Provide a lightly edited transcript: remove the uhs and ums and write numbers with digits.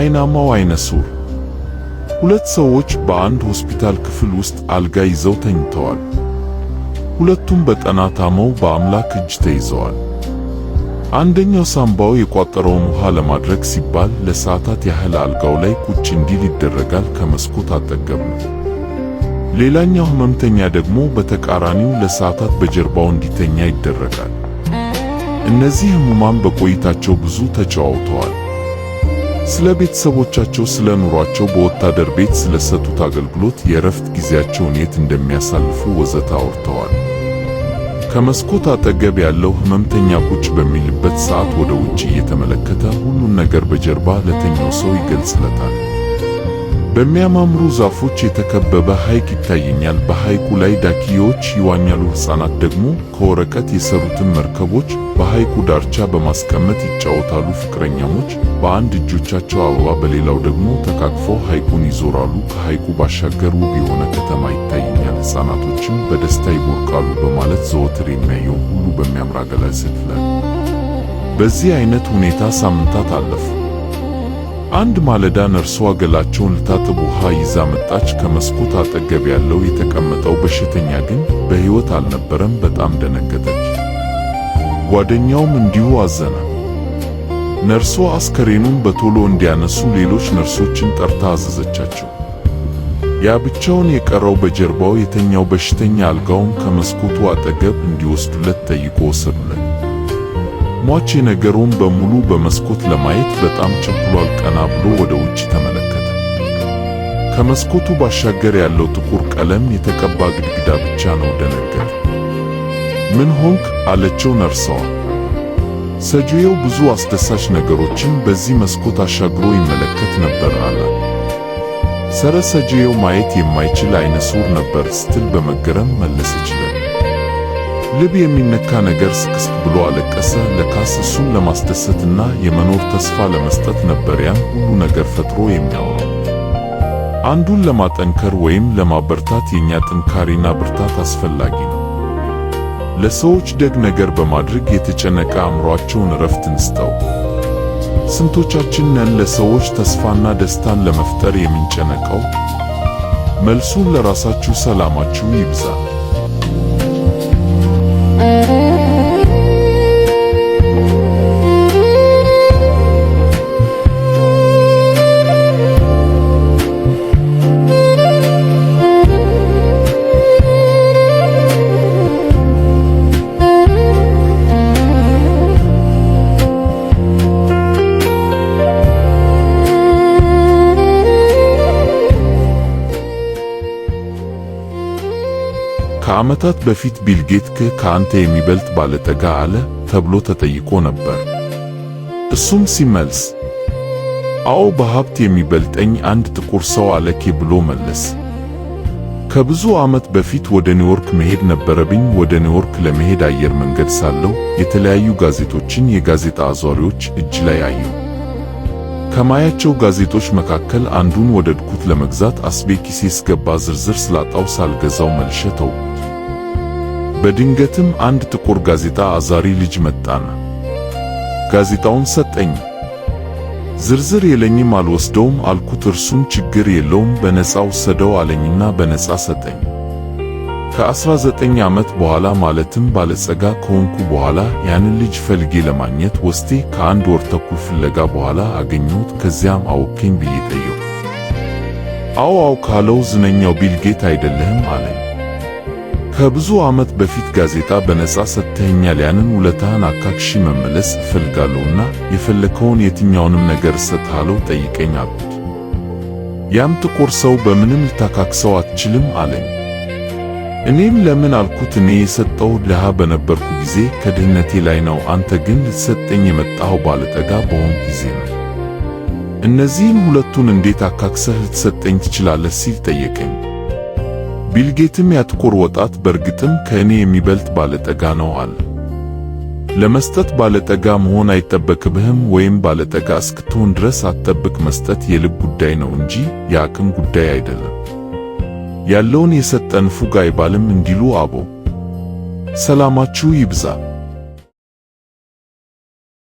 አይናማው አይነ ስውር። ሁለት ሰዎች በአንድ ሆስፒታል ክፍል ውስጥ አልጋ ይዘው ተኝተዋል። ሁለቱም በጠና ታመው በአምላክ እጅ ተይዘዋል። አንደኛው ሳምባው የቋጠረውን ውሃ ለማድረግ ሲባል ለሰዓታት ያህል አልጋው ላይ ቁጭ እንዲል ይደረጋል፣ ከመስኮት አጠገብ ነው። ሌላኛው ህመምተኛ ደግሞ በተቃራኒው ለሰዓታት በጀርባው እንዲተኛ ይደረጋል። እነዚህ ህሙማን በቆይታቸው ብዙ ተጨዋውተዋል። ስለ ቤተሰቦቻቸው፣ ስለ ኑሯቸው፣ በወታደር ቤት ስለሰጡት አገልግሎት፣ የእረፍት ጊዜያቸውን የት እንደሚያሳልፉ ወዘተ አውርተዋል። ከመስኮት አጠገብ ያለው ህመምተኛ ቁጭ በሚልበት ሰዓት ወደ ውጭ እየተመለከተ ሁሉን ነገር በጀርባ ለተኛው ሰው ይገልጽለታል። በሚያማምሩ ዛፎች የተከበበ ሐይቅ ይታየኛል። በሐይቁ ላይ ዳክዬዎች ይዋኛሉ። ሕፃናት ደግሞ ከወረቀት የሰሩትን መርከቦች በሐይቁ ዳርቻ በማስቀመጥ ይጫወታሉ። ፍቅረኛሞች በአንድ እጆቻቸው አበባ በሌላው ደግሞ ተቃቅፈው ሐይቁን ይዞራሉ። ከሐይቁ ባሻገር ውብ የሆነ ከተማ ይታየኛል። ሕፃናቶችም በደስታ ይቦርቃሉ በማለት ዘወትር የሚያየውን ሁሉ በሚያምር አገላለጽ ይገልጻል። በዚህ አይነት ሁኔታ ሳምንታት አለፉ። አንድ ማለዳ ነርሷ ገላቸውን ልታጥብ ውሃ ይዛ መጣች። ከመስኮት አጠገብ ያለው የተቀመጠው በሽተኛ ግን በሕይወት አልነበረም። በጣም ደነገጠች። ጓደኛውም እንዲሁ አዘነ። ነርሷ አስከሬኑን በቶሎ እንዲያነሱ ሌሎች ነርሶችን ጠርታ አዘዘቻቸው። ያ ብቻውን የቀረው በጀርባው የተኛው በሽተኛ አልጋውን ከመስኮቱ አጠገብ እንዲወስዱለት ጠይቆ ወሰዱለት። ሟች የነገሩን በሙሉ በመስኮት ለማየት በጣም ቸኩሏል። ቀና ብሎ ወደ ውጭ ተመለከተ። ከመስኮቱ ባሻገር ያለው ጥቁር ቀለም የተቀባ ግድግዳ ብቻ ነው። ደነገጠ። ምን ሆንክ? አለችው ነርሷ። ሰውዬው ብዙ አስደሳች ነገሮችን በዚህ መስኮት አሻግሮ ይመለከት ነበር አላት። ሰረ ሰውዬው ማየት የማይችል አይነ ስውር ነበር ስትል በመገረም መለሰችለት። ልብ የሚነካ ነገር ስቅስቅ ብሎ አለቀሰ። ለካስ እሱን ለማስደሰትና የመኖር ተስፋ ለመስጠት ነበር ያን ሁሉ ነገር ፈጥሮ የሚያወራው። አንዱን ለማጠንከር ወይም ለማበርታት የኛ ጥንካሬና ብርታት አስፈላጊ ነው። ለሰዎች ደግ ነገር በማድረግ የተጨነቀ አእምሯቸውን እረፍት እንስጠው። ስንቶቻችን ነን ለሰዎች ተስፋና ደስታን ለመፍጠር የምንጨነቀው? መልሱን ለራሳችሁ። ሰላማችሁ ይብዛ። ከዓመታት በፊት ቢል ጌትስ ከአንተ የሚበልጥ ባለጠጋ አለ ተብሎ ተጠይቆ ነበር። እሱም ሲመልስ አዎ በሀብት የሚበልጠኝ አንድ ጥቁር ሰው አለኬ ብሎ መለስ። ከብዙ ዓመት በፊት ወደ ኒውዮርክ መሄድ ነበረብኝ። ወደ ኒውዮርክ ለመሄድ አየር መንገድ ሳለሁ የተለያዩ ጋዜጦችን የጋዜጣ አዟሪዎች እጅ ላይ አየሁ። ከማያቸው ጋዜጦች መካከል አንዱን ወደድኩት። ለመግዛት አስቤ ኪሴ ስገባ ዝርዝር ስላጣው ሳልገዛው መልሼ ተውኩት። በድንገትም አንድ ጥቁር ጋዜጣ አዟሪ ልጅ መጣና ጋዜጣውን ሰጠኝ። ዝርዝር የለኝም አልወስደውም አልኩት። እርሱም ችግር የለውም በነፃ ውሰደው አለኝና በነፃ ሰጠኝ። ከ19 ዓመት በኋላ ማለትም ባለጸጋ ከሆንኩ በኋላ ያንን ልጅ ፈልጌ ለማግኘት ወስቴ ከአንድ ወር ተኩል ፍለጋ በኋላ አገኘሁት። ከዚያም አወከኝ ብዬ ጠየቅኩት። አዎ አውቃለሁ፣ ዝነኛው ቢል ጌት አይደለህም አለኝ። ከብዙ ዓመት በፊት ጋዜጣ በነፃ ሰጥተኸኛል። ያንን ውለታህን አካክሼ መመለስ እፈልጋለሁና የፈለከውን የትኛውንም ነገር እሰጥሃለሁ፣ ጠይቀኝ አልኩት። ያም ጥቁር ሰው በምንም ልታካክሰው አትችልም አለኝ። እኔም ለምን አልኩት። እኔ የሰጠው ድሃ በነበርኩ ጊዜ ከድህነቴ ላይ ነው። አንተ ግን ልትሰጠኝ የመጣኸው ባለጠጋ በሆንኩ ጊዜ ነው። እነዚህን ሁለቱን እንዴት አካክሰህ ልትሰጠኝ ትችላለህ? ሲል ጠየቀኝ። ቢልጌትም ያ ጥቁር ወጣት በእርግጥም ከእኔ የሚበልጥ ባለጠጋ ነው አለ። ለመስጠት ባለጠጋ መሆን አይጠበቅብህም፣ ወይም ባለጠጋ እስክትሆን ድረስ አትጠብቅ። መስጠት የልብ ጉዳይ ነው እንጂ የአቅም ጉዳይ አይደለም። ያለውን የሰጠ ንፉግ አይባልም እንዲሉ አበው። ሰላማችሁ ይብዛ።